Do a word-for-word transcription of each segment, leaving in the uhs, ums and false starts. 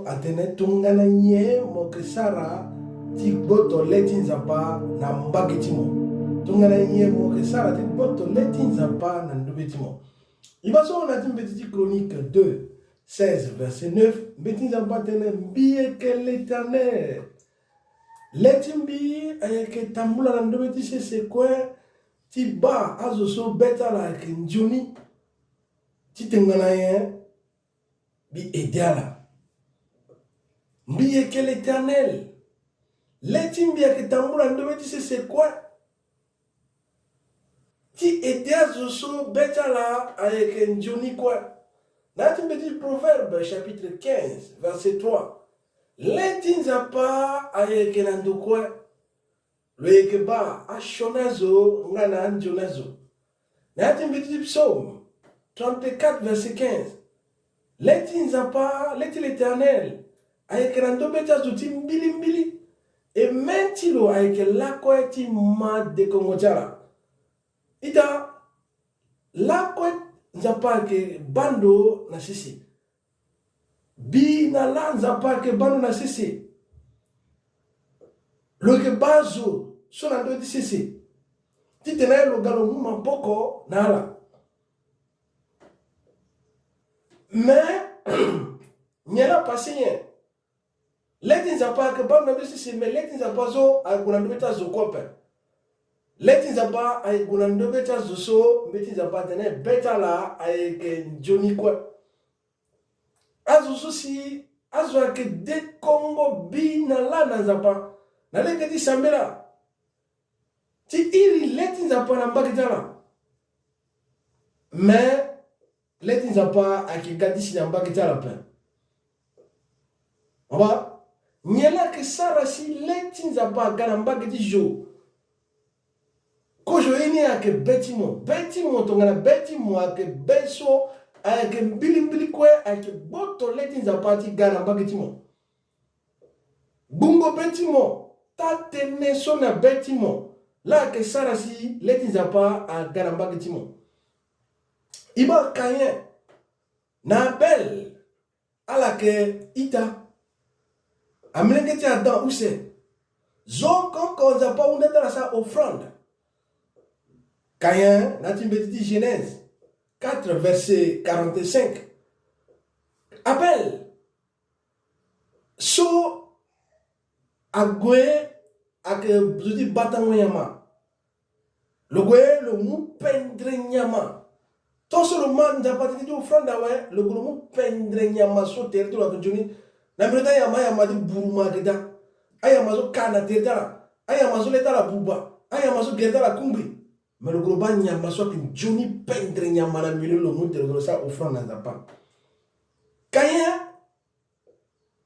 so atene tongana nyen mo yeke sara ti gboto le ti Nzapa na mbage ti mo. Tongana nyen mo yeke sara ti gboto le ti Nzapa na ndobe ti mo. E baa so na ya ti mbeti ti Chronique deux, seize, verset neuf, mbeti ti Nzapa atene mbi yeke l'Éternel. Le ti mbi ayeke tambula na ndobe ti sese kue ti baa azo so be ti ala ayeke nzoni. Ti tongana nyen? Mbi ede ala. Mbi yeke l'Éternel. Le ti mbi ayeke tambula na ndobe ti sese kue ti ede azo so be ti ala ayeke nzoni kue. Na ya ti mbeti ti Proverbe chapitre quinze, verset trois. Le ti Nzapa ayeke na ndo kue. Lo yeke baa asioni azo nga na anzoni azo. Na ya ti mbeti ti Psaume trente-quatre, verset quinze. Le ti Nzapa, le ti l'Éternel, ayeke na ndobe ti azo ti mbilimbili. E mê ti lo ayeke lakue ti mä dekongo ti ala. Ita, lakue Nzapa ayeke baa ndo na sese. Bi na lâ Nzapa ayeke baa ndo na sese. Lo yeke baa zo so na ndö ti sese. Titene lo ga lo mu maboko na ala. Me nyen laa pase nyen? Le ti Nzapa ayeke baa ndo na ndö ti sese, me le ti Nzapa so ayeke gue na ndö be ti azo kue ape. Le ti Nzapa ayeke gue na ndö be ti azo so mbeti ti Nzapa atene be ti ala ayeke nzoni kue. Azo so si azo ayeke dekongo bi na lâ na Nzapa na lege ti sambela. Ti iri le ti Nzapa na mbage ti ala. Me le ti Nzapa ayeke ga ti si na mbage ti ala ape. Baba, nyen laa ayeke sara si le ti Nzapa aga na mbage ti zo? Kozo ye ni ayeke be ti mo. Be ti mo, tongana be ti mo ayeke be so ayeke mbilimbili kue, ayeke gboto le ti Nzapa ti ga na mbage ti mo. Gbungo be ti mo, taa tënë so na be ti mo laa ayeke sara si le ti Nzapa aga na mbage ti mo. E baa Kayen na Abel, ala yeke ita. Amolenge ti Adam use. Zo oko oko Nzapa ahunda ti ala sara offrande. Kayen na ya ti mbeti ti Genèse quatre, verset quarante-cinq. Abel so ague ayeke zo ti batango nyama. Lo gue lo mu pendre nyama. Tant so lo mä Nzapa ti offrande awe, lo gue lo mu pendre nyama so tere ti lo ayeke nzoni. Na mbeni ota anyama, anyama ti buruma ayeke daa. Anyama so ka na tere ti ala. Anyama so le ti ala buba. Anyama so gere ti ala kungbi. Me lo gue lo baa nyama so ayeke nzoni, pendre nyama na milieu, lo mu tere lo sara offrande na Nzapa. Kayen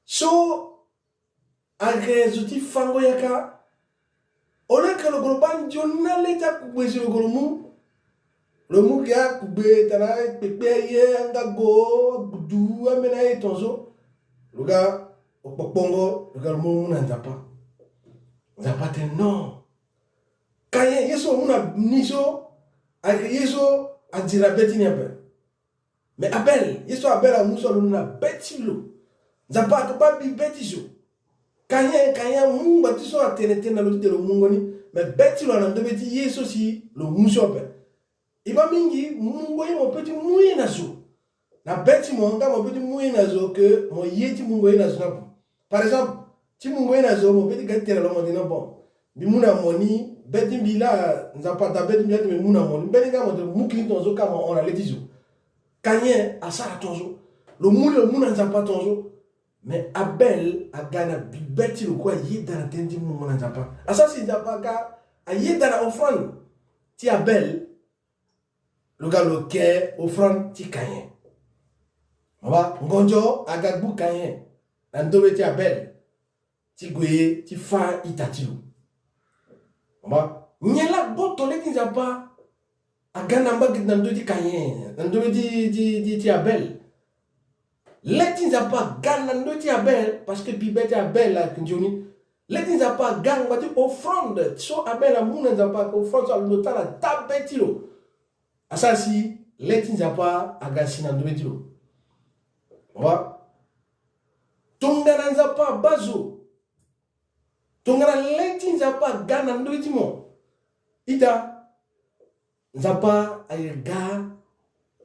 so ayeke zo ti fango yaka. Au lieu que lo gue lo baa nzoni na le ti akugbe si lo gue lo mu. Lo mu ge akugbe tongana akpekpe aye, angago, agudu, ambeni aye tongaso. Lo ga okpokpongo, lo ga lo mu, lo mu na Nzapa. Nzapa atene non. Kayen, ye so lo mu na ni so ayeke ye so adira be ti ni ape. Me Abel, ye so Abel amu so alondo na be ti lo. Nzapa ayeke baa bi be ti zo. Kayen, Kayen amu ngba ti so atene tënë na lo ti tene lo mungo ni. Me be ti lo ana ndobe ti ye so si lo mu so ape. E baa mingi mungo ye, mo peut ti mu ye na zo. Na be ti mo nga mo peut ti mu ye na zo, que mo ye ti mungo ye na zo ni ape. Par exemple, ti mungo ye na zo, mo peut ti ga ti tene na lo, mo tene non, bon, mbi mu na mo ni, be ti mbi laa, Nzapa ada be ti mbi laa ti mbi mu na mo ni. Mbeni nga mo tene mo mu ki ni tongaso ka mo hon na le ti zo. Kayen asara tongaso. Lo mu ni, lo mu na Nzapa tongaso. Me Abel aga na bi be ti lo kue, ayeda na tënë ti mungo na Nzapa. Asara si Nzapa aga ayeda na offrande ti Abel. Lo ga lo ke offrande ti Kayen. Baba, ngonzo aga gbu Kayen na ndobe ti Abel ti gue ti fâ ita ti lo. Baba, nyen laa gboto le ti Nzapa aga na mbage na ndö ti Kayen, na ndö ti, ti, ti, ti Abel? Le ti Nzapa aga na ndö ti Abel, parce que bi be ti Abel ayeke nzoni. Le ti Nzapa aga ngba ti offrande so Abel amu na Nzapa, ayeke offrande so alondo ti ala dabe ti lo. Asara si le ti Nzapa aga si na ndö ti lo. Wa. Tongana Nzapa abaa zo, tongana le ti Nzapa aga na ndö ti mo, ita, Nzapa ayeke ga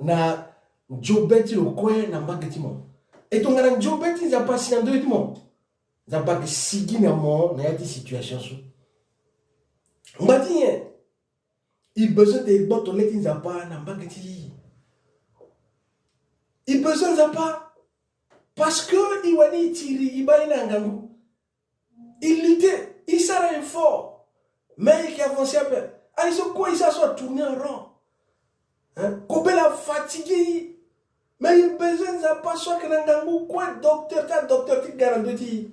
na nzobe ti lo kue na mbage ti mo. E tongana nzobe ti Nzapa asi na ndö ti mo, Nzapa ayeke sigi na mo na ya ti situation so. Ngba ti nyen? I besoin ti gboto le ti Nzapa na mbage ti i. I besoin Nzapa parce que i wani i tiri, i baa ye na ngangu. I lutter, i sara effort, mais i yeke avancer ape. Aye so kue i sara so atourner en rond. Hein? Kobela afatiguer i. Mais i besoin Nzapa so ayeke na ngangu kue, docteur ti adocteur ti ga na ndö ti i.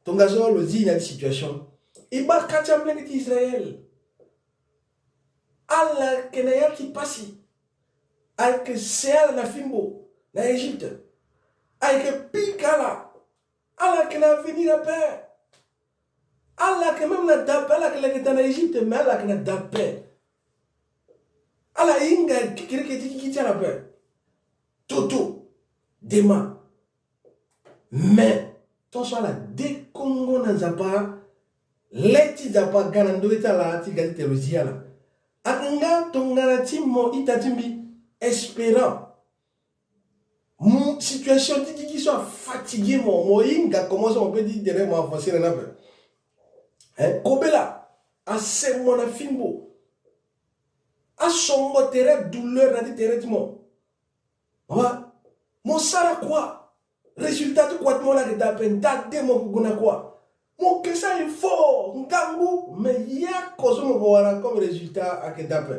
Tongaso lo zi na ya ti situation. I baa kâ ti amolenge ti Israël. Ala yeke na ya ti pasi. Ayeke se ala na fimbo na Égypte. Ayeke pika ala. Ala yeke na avenir ape. Ala yeke même na da ape, ala yeke leke da na Égypte, mais ala yeke na da ape. Ala hinga kekereke ti gigi ti ala ape. Toto, dema. Mais tant so ala dekongo na Nzapa, le ti Nzapa aga na ndö ti ala ti ga ti tene lo zi ala. Ayeke nga tongana ti mo ita ti mbi, espérant. Mo situation ti gigi so afatiguer mo, mo hinga comment so mo peut ti tene mo avancer na ni ape. Hein? Kobela ase mo na fimbo. Asongo tere douleur na ti tere ti mo. Wa, mo sara kua. Résultat ti kua ti mo la ayeke da ape, nda de mo yeke gue na kua. Mo yeke sara effort, ngangu, mais ye oko so mo yeke wara comme résultat ayeke da ape.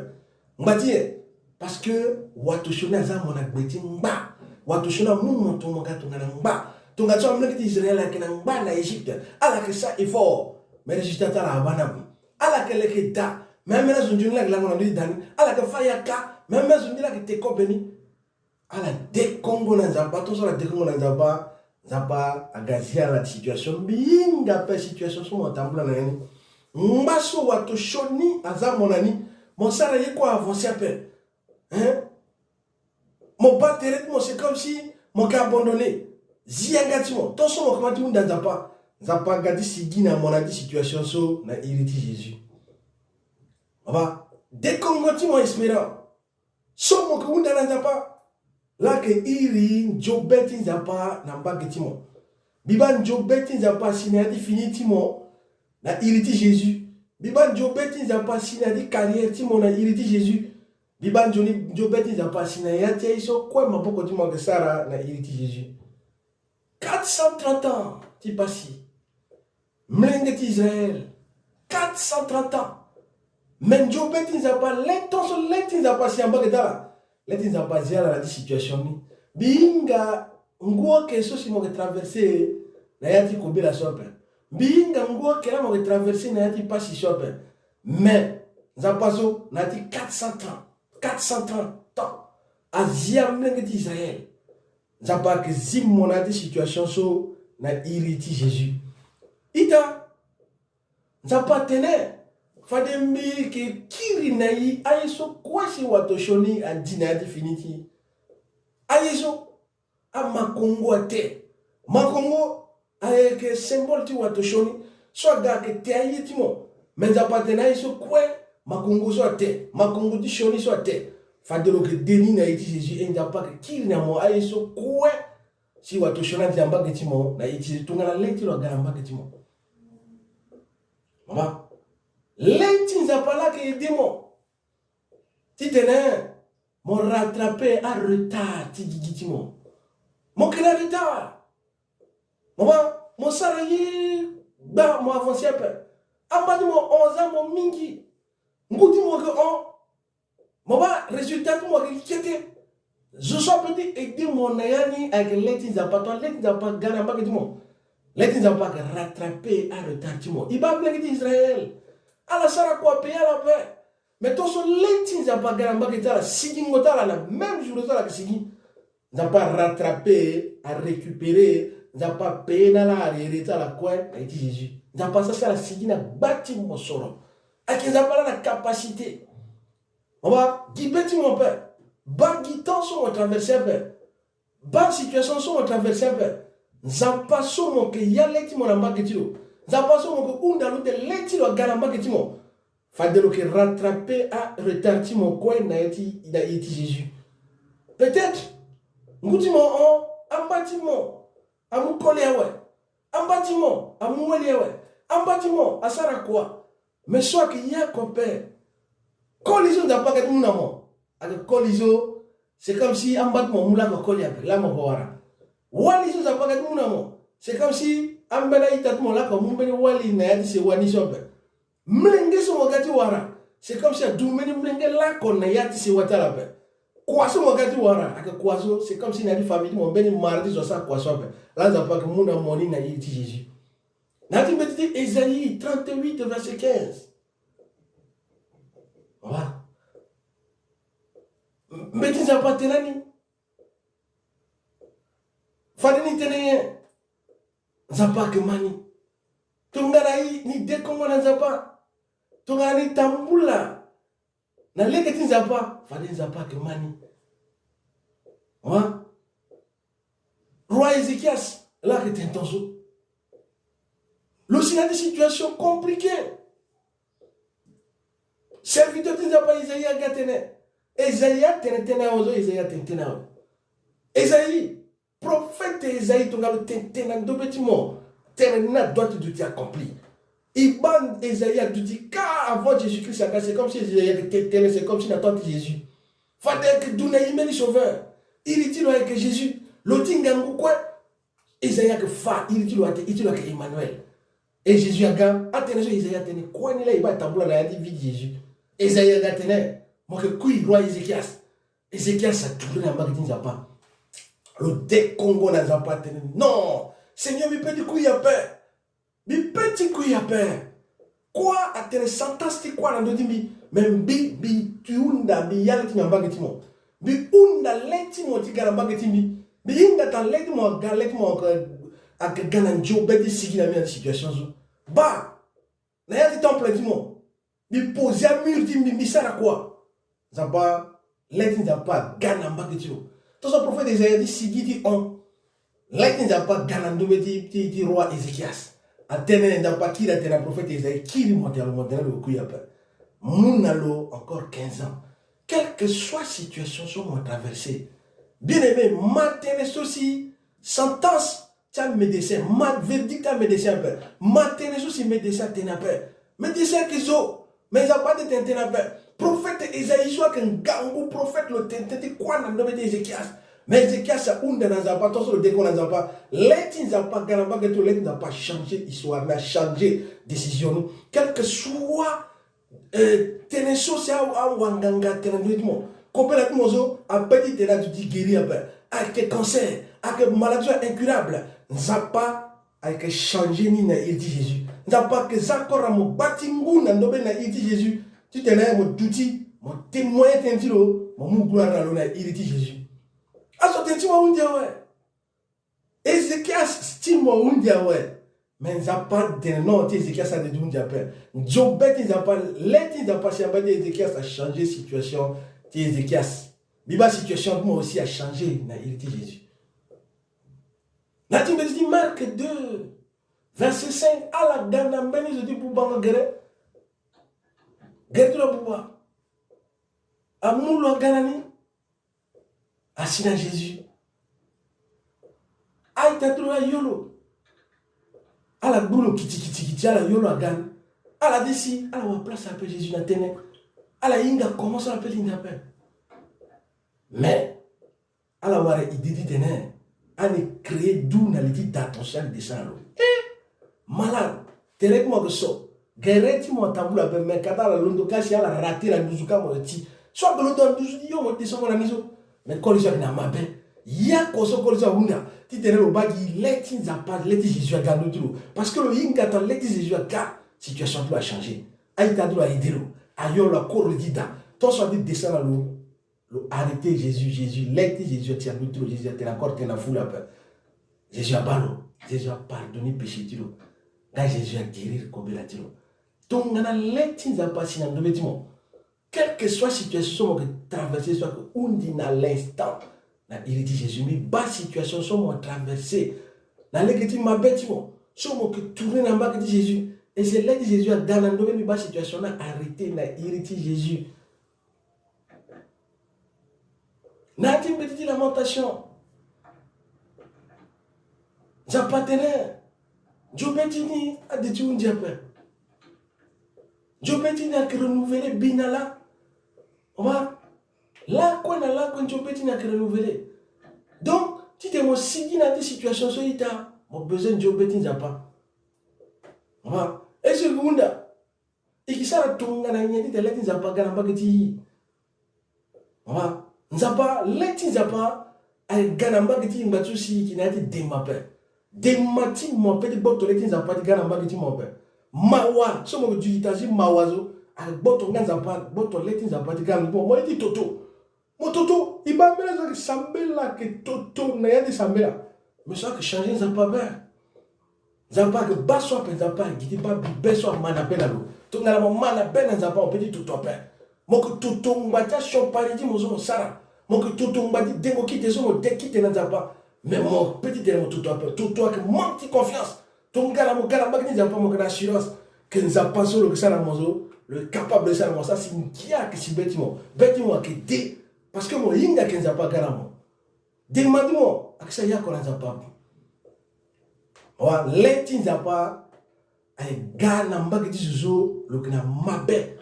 Ngba ti nyen? Parce que wato sioni aza mo na gbe ti ngba. Wato sioni amu mo tongana mo ga tongana ngba. Tongana so amolenge ti Israël ayeke na ngba na Égypte, ala yeke sara effort, mais résultat ti ala abaa na mo. Ala yeke leke da, mais ambeni azo nzoni la ayeke lango na ndö ti da ni. Ala yeke fâ yaka, mais ambeni azo nzoni la ayeke te kobe ni. Ala dekongo na Nzapa, tant so ala dekongo na Nzapa, Nzapa aga zi ala na situation. Mbi hinga ape situation so mo tambula na ya ni. Ngba so wato sioni aza mo na ni, mo sara ye kue avancer ape. Hein? Mo baa tere ti mo, c'est comme si mo yeke abandonné. Zi yanga ti mo, tant so mo komanse ti hunda Nzapa, Nzapa aga ti sigi na mo na ya ti situation so na iri ti Jésus. Baba, dekongo ti mo, espérant. So mo yeke hunda na Nzapa, la ayeke iri nzobe ti Nzapa na mbage ti mo. Mbi baa nzobe ti Nzapa asi na ya ti fini ti mo na iri ti Jésus. Mbi baa nzobe ti Nzapa asi na ya ti carrière ti mo na iri ti Jésus. Mbi baa nzoni nzobe ti Nzapa asi na ya ti aye so kue maboko ti mo ayeke sara na iri ti Jésus. Quatre cent trente ans ti pasi. Mlenge ti Israël, quatre cent trente ans. Me nzobe ti Nzapa, le temps so le ti Nzapa asi na mbage ti ala, le ti Nzapa azi ala na ya ti situation ni. Mbi hinga ngu ayeke so si mo yeke traverser na ya ti kobela so ape. Mbi hinga ngu ayeke la mo yeke traverser na ya ti pasi so ape. Me Nzapa so na ya ti quatre cent trente, quatre cent trente ans, azi amlenge ti Israël. Nzapa ayeke zi mo na ya ti situation so na iri ti Jésus. Ita, Nzapa atene fade mbi yeke kiri na e aye so kue si wato sioni adi na ya ti fini ti e. Aye so, amakongo ate. Makongo ayeke symbole ti wato sioni so aga ayeke te aye ti mo. Me Nzapa atene aye so kue, makongo so ate, makongo ti sioni so ate. Fade lo yeke de ni na iri ti Jésus, e Nzapa ayeke kiri na mo aye so kue si wato sioni adi na mbage ti mo na iri ti Jésus, tongana le ti lo aga na mbage ti mo. Mama, le ti Nzapa la ayeke aidé mo titene mo rattraper aretard ti gigi ti mo. Mo yeke na retard. Mo baa, mo sara ye gba, mo avancer ape. Amba ti mo hon aza mo mingi. Ngu ti mo yeke hon. Mo baa, résultat ti mo yeke kete. Zo so apeut ti aidé mo na ya ni ayeke le ti Nzapa. Tongana le ti Nzapa aga na mbage ti mo, le ti Nzapa ayeke rattraper aretard ti mo. E baa mlenge ti Israël, ala sara kua, apayer ala ape. Mais tant so le ti Nzapa aga na mbage ti ala, sigingo ti ala na même jour so ala yeke sigi, Nzapa arattraper, arécupérer, Nzapa apayer na ala arriéré ti ala kue na iri ti Jésus. Nzapa asara si ala sigi na gba ti mosoro. Ayeke Nzapa laa na capacité. Mo baa gi be ti mo ape. Baa gi temps so mo traverser ape. Baa situation so mo traverser ape. Nzapa so mo yeke ya le ti mo na mbage ti lo. Nzapa so mo yeke hunda lo ti le ti lo aga na mbage ti mo. Fade lo yeke rattraper aretard ti mo kue na ye ti, na iri ti Jésus. Peut-être ngu ti mo hon, amba ti mo amu koli awe. Amba ti mo amu wali awe. Amba ti mo asara kua. Mais so ayeke ye oko ape. Koli so Nzapa aga ti mu na mo, ayeke koli so c'est comme si amba ti mo amu lakue koli ape, laa mo yeke wara. Wali so Nzapa aga ti mu na mo, c'est comme si ambeni a-ita ti mo lakue amu mbeni wali na ya ti sewa ni so ape. Mlenge so mo ga ti wara, c'est comme si adu mbeni mlenge lakue na ya ti sewa ti ala ape. Kua so mo ga ti wara, ayeke kua so c'est comme si na ya ti famille ti mo mbeni mara ti zo asara kua so ape. Laa Nzapa ayeke mu na mo ni na iri ti Jésus. Na ya ti mbeti ti Esaïe trente-huit, verset quinze. Voilà. Mbeti Nzapa atene ni. Fade ni tene nyen? Nzapa ayeke ma ni. Tongana i, ni dekongo na Nzapa, tongana ni tambula na lege ti Nzapa, fade Nzapa ayeke ma ni. Hein? Roi Ézéchias laa ayeke tene tongaso. Lo si na ya ti situation compliquée. Serviteur ti Nzapa Esaïe aga tene. Esaïe atene tënë awe so, Esaïe atene tënë awe. Esaïe, prophète Esaïe, tongana lo tene tënë na ndobe ti mo, tënë ni adoit ti duti accompli. E baa Esaïe aduti kâ avant Jésus-Christ aga, c'est comme si Esaïe ayeke tene tënë, c'est comme si na temps ti Jésus. Fade ayeke dunia e mbeni sauveur. Iri ti lo ayeke Jésus. Lo ti ngangu kue. Esaïe ayeke fa, iri ti lo ate, iri ti lo ayeke Emmanuel. E Jésus aga, atënë so Esaïe atene kue ni laa e baa e tambula na ya ti vie ti Jésus. Esaïe aga atene, mo yeke kui roi Ézéchias. Ézéchias atourné na mbage ti Nzapa. Lo dekongo na Nzapa atene, non, Seigneur, mbi pe ti kui ape. Mbi pe ti kui ape. Kuâ atene sentence ti kuâ na ndö ti mbi. Me mbi, mbi ti hunda, mbi ya le ti mbi na mbage ti mo. Mbi hunda le ti mo ti ga na mbage ti mbi. Mbi hinga ta le ti mo aga, le ti mo aga, aga ga na nzio be ti sigi na mbi na situation so. Baa, na ya ti temple ti mo, mbi poser amur ti mbi, mbi sara kua. Nzapa, le ti Nzapa aga na mbage ti lo. Tongaso prophète Esaïe ti sigi ti hon. Le ti Nzapa aga na ndobe ti, ti, ti roi Ézéchias. Atene Nzapa akiri atene na prophète Esaïe, kiri mo ate, alo mo tene lo kui ape. Mu na lo encore quinze ans. Quelle que soit situation so mo traverser. Bien-aimé, ma tënë so si sentence ti amédecin, ma verdict ti amédecin ape. Ma tënë so si médecin atene ape. Médecin ayeke zo. Me Nzapa ate tene tënë ape. Prophète Esaïe so ayeke ngangu prophète, lo tene tënë ti kuâ na ndobe ti Ézéchias. Me Ézéchias ahunda na Nzapa, tongaso lo dekongo na Nzapa. Le ti Nzapa aga na mbage ti lo, le ti Nzapa achanger histoire ni, achanger décision ni. Quel que soit Eh, tënë so si a, awanganga atene na ndö ti mo. Kobela ti mo so ape ti tene aduti guéri ape. Ayeke cancer, ayeke maladie incurable. Nzapa ayeke changer ni na iri ti Jésus. Nzapa ayeke za corps na mo gba ti ngu na ndö be na iri ti Jésus. Ti tene mo duti, mo témoigner tënë ti lo, mo mu gloire na lo na iri ti Jésus. Azo tënë ti mo ahunzi awe. Ézéchias ti mo ahunzi awe. Me Nzapa atene non, ti Ézéchias ade ti hunzi ape. Nzio be ti Nzapa, le ti Nzapa asi na mbage ti Ézéchias achanger situation ti Ézéchias. Mbi baa situation ti mo aussi achanger na iri ti Jésus. Na ti mbeti ti Marc deux, verset cinq, ala ga na mbeni zo ti bubango gere. Gere ti lo abuba. Amu lo aga na ni. Asi na Jésus. A-ita ti lo ayo lo. Ala gbu lo kiti kiti kiti, ala yo lo aga ni. Ala ti si, ala wara place ape Jésus na tënë. Ala hinga comment so ala pe linda ape. Mais ala wara idée ti tene ani créer du na li ti da attention, ani descend na lo. Eh! Malade, tere ti mo ayeke so. Gere ti mo atambula ape, me ka ti ala londo ka si ala rater na nduzu ka mo yeke ti. So ayeke londo na nduzu ti yo mo descend mo na ni so. Me koli so ayeke na mabe. Ya ko so koli so ahunda ti tene lo baa gi le ti Nzapa, le ti Jésus aga ndö ti lo. Parce que lo hinga ta le ti Jésus aga, situation ti lo achanger. A-ita ti lo a-aider lo. Ayo lo akoro li ti da. Tant so ade descend na lo. Lo arrêter Jésus, Jésus, le ti Jésus ati na ndö ti lo, Jésus atene encore tene na fulu ape. Jésus abaa lo, Jésus apardonner péché ti lo. Nga Jésus aguérir kobela ti lo. Tongana le ti Nzapa asi na ndobe ti mo, quelle que soit situation so mo yeke traverser, so ayeke hundi na l'instant, na iri ti Jésus mbi baa situation so mo traverser na lege ti mabe ti mo, so mo yeke tourner na mbage ti Jésus. E si le ti Jésus aga na ndobe, mbi baa situation ni arrêter na iri ti Jésus. Na ya ti mbeti ti Lamentation, Nzapa atene nzobe ti ni ade ti hunzi ape. Nzobe ti ni ayeke renouveler bi na lâ. Wa, lakue na lakue nzobe ti ni ayeke renouveler. Donc titene mo sigi na ya ti situation so ita, mo besoin nzobe ti Nzapa. Wa, e so e ke hunda, e ke sara tongana nyen titene le ti Nzapa aga na mbage ti i? Mama, Nzapa, le ti Nzapa aga na mbage ti i ngba ti so si e yeke na ya ti dema ape. Dema ti mo ape ti gboto le ti Nzapa ti ga na mbage ti mo ape. Mawa so mo yeke duti ita ti mawa so, ayeke gboto nga Nzapa, gboto le ti Nzapa ti ga na mo, mo ye ti toto. Mo toto, e baa mbela so ayeke sambela ayeke toto na ya ti sambela. Mais so ayeke changer Nzapa ape. Nzapa ayeke baa so ape, Nzapa ayeke gi ti baa bibe so ama na be na lo. Tongana mo ma na be na Nzapa, mo peut ti toto ape. Mo yeke toto ngba ti asiopari ti mo so mo sara. Mo yeke toto ngba ti dengo kite so mo de kite na Nzapa. Mais mo peut ti tene mo toto ape. Toto ayeke manque ti confiance. Tongana mo ga na mbage ti Nzapa, mo yeke na assurance ke Nzapa so lo yeke sara mo so, lo yeke capable ti sara mo so asi ngia ayeke si be ti mo. Be ti mo ayeke de. Parce que mo hinga ke Nzapa aga na mo. Dema ti mo ayeke sara yako na Nzapa. Wa, le ti Nzapa ayeke ga na mbage ti zo so lo yeke na mabe.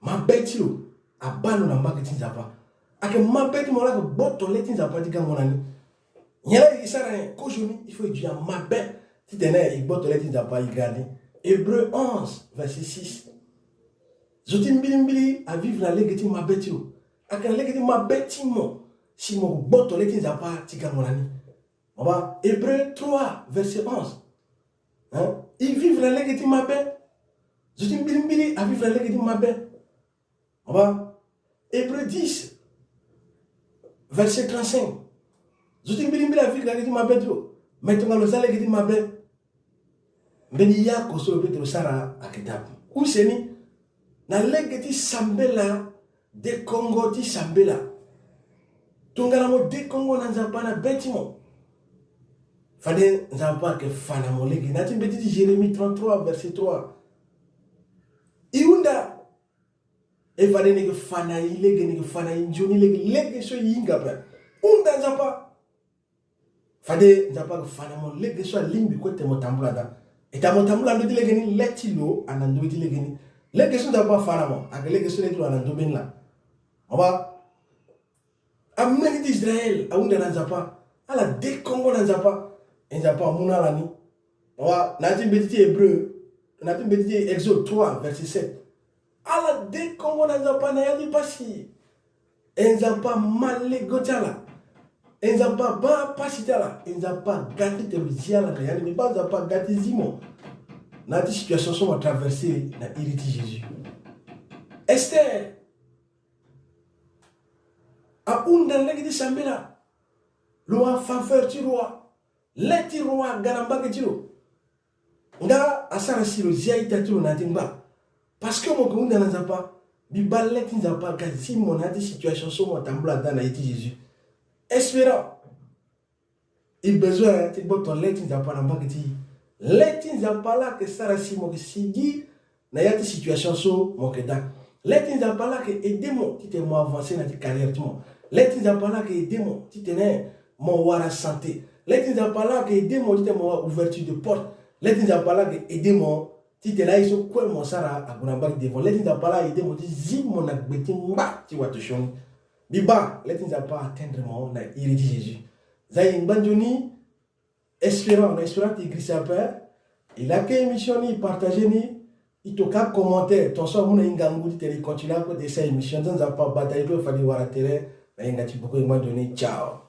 Mabe ti lo abaa lo na mbage ti Nzapa. Ayeke mabe ti mo laa ayeke gboto le ti Nzapa ti gango na ni. Nyen laa e yeke sara nyen? Kozoni il faut e duti na mabe titene e gboto le ti Nzapa e ga ni. Hébreu onze, verset six. Zo ti mbilimbili avivre na lege ti mabe ti lo. Ayeke na lege ti mabe ti mo si mo gboto le ti Nzapa ti gango na ni. Mama, Hébreu trois, verset onze. Hein? E vivre na lege ti mabe. Zo ti mbilimbili avivre na lege ti mabe. Mama, Hébreu dix, verset trente-cinq. Zo ti mbilimbili avivre na lege ti mabe ti lo. Mais tongana lo za lege ti mabe, mbeni yako so lo peut ti lo sara ayeke dabe. Use ni, na lege ti sambela, dekongo ti sambela. Tongana mo dekongo na Nzapa na be ti mo, fade Nzapa ayeke fa na mo lege. Na ya ti mbeti ti Jérémie trente-trois, verset trois. E hunda. E fade ni yeke fa na e lege, ni yeke fa na e nzoni lege, lege so e hinga ape. Hunda Nzapa. Fade Nzapa ayeke fa na mo lege so alingbi kue titene mo tambula daa. E ta mo tambula ndö ti lege ni, le ti lo ana ndö ti lege ni. Lege so Nzapa afa na mo ayeke lege so le ti lo ana ndö mbeni laa. Mama, ameni ti Israël ahunda na Nzapa. Ala dekongo na Nzapa. E Nzapa amu na ala ni. Mama, na ya ti mbeti ti Hébreu, na ya ti mbeti ti Exode trois, verset sept. Ala dekongo na Nzapa na ya ti pasi. E Nzapa ama lego ti ala. E Nzapa abaa pasi ti ala. E Nzapa aga ti tene lo zi ala na ya ni. Mbi baa Nzapa aga ti zi mo na ya ti situation so mo traverser na iri ti Jésus. Esther ahunda na lege ti sambela. Lo wara faveur ti roi. Le ti roi aga na mbage ti lo. Nga asara si lo zi a-ita ti lo na ya ti ngba. Parce que mo yeke hunda na Nzapa, mbi baa le ti Nzapa aga zi mo na ya ti situation so mo tambula daa na iri ti Jésus. Espérant. E bezoin ti gboto le ti Nzapa na mbage ti e. Le ti Nzapa laa ayeke sara si mo yeke sigi na ya ti situation so mo yeke daa. Le ti Nzapa laa ayeke aider mo titene mo avancer na ya ti carrière ti mo. Le ti Nzapa laa ayeke aider mo titene mo wara santé. Le ti Nzapa laa ayeke aider mo titene mo wara ouverture de porte. Le ti Nzapa laa ayeke aider mo titene aye so kue mo sara ague na mbage devant. Le ti Nzapa laa a-aider mo ti zi mo na gbe ti ngba ti wato sioni. Mbi baa le ti Nzapa atteindre mo na iri ti Jésus. Za e ngba nzoni. Espérant, na espérant ti girisa ape. E like émission ni, e partager ni. E toka commentaire, ton so amu na e ngangu titene e continuer akota e sara émission. Nzapa abata e kue, fade e wara tere na yenga ti peko. E ngba nzoni. Ciao.